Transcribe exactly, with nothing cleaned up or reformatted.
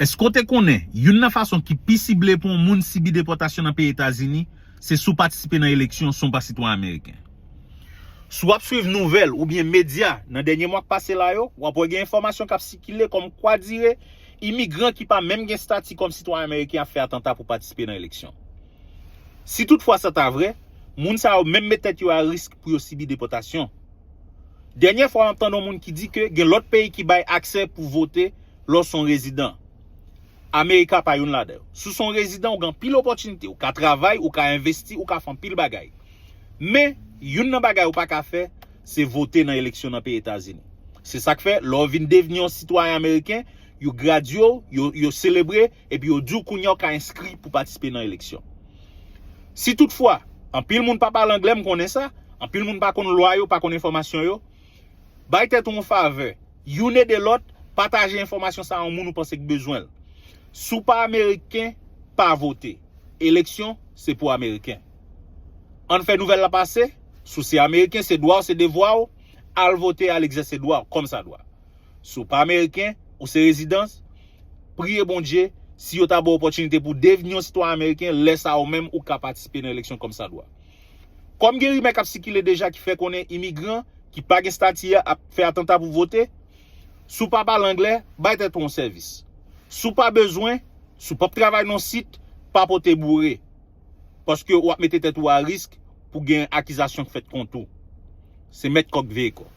Èske w te konnen youn nan fason ki pi sible pou yon moun sibi depòtasyon nan peyi Etazini se si w patisipe nan eleksyon san w pa sitwayen ameriken? Si w ap swiv nouvèl oubyen medya nan dènye mwa k pase la yo, w ap wè gen enfòmasyon k ap sikile kòmkwa dire imigran ki pa menm gen estati kòm sitwayen ameriken ap fè atanta pou patisipe nan eleksyon. Si toutfwa sa ta vrè, moun sa yo menm met tèt yo a risk pou yo sibi depòtasyon. Dènyè fwa m ap tande yon moun ki di ke gen lòt peyi ki bay aksè pou vote lè w se yon rezidan. Amerika pa youn ladan yo. Si w se yon rezidan, ou gen anpil opòtinite. Ou ka travay, ou ka envesti, ou ka fè anpil bagay. Men, youn nan bagay ou pa ka fè, se vote nan eleksyon nan peyi Etazini. Se sa k fè, lè w vin devni yon sitwayen ameriken, yo gradye w, yo, yo selebre, epi yo di w kounye a w ka enskri pou patisipe nan eleksyon. Si toutfwa, anpil moun pa pale anglè, m konnen sa, anpil moun pa konn lwa yo, pa konn enfòmasyon yo, bay tèt ou yon favè, youn ede lòt, pataje enfòmasyon sa a yon moun ou panse k bezwen l. Si w pa ameriken, pa vote. Eleksyon, se pou ameriken. Ann fè nouvèl la pase, si w se ameriken, se dwa w, se devwa w, al vote, al egzèse dwa w, kòmsadwa. Si w pa ameriken, ou se rezidans, priye Bondye, si yo ta ba w opòtinite pou devni yon sitwayen ameriken, lè sa a ou menm ou ka patisipe nan eleksyon kòmsadwa. Kòm gen rimè k ap sikile deja ki fè konnen imigran ki pa gen estati a ap fè atanta pou vote, si w pa pale anglè, bay tèt ou yon sèvis. Si w pa bezwen, si w p ap travay nan yon sit, pa pote boure. Paske w ap mete tèt ou a risk pou gen akizasyon k fèt kont ou. Se mèt kòk veye kò.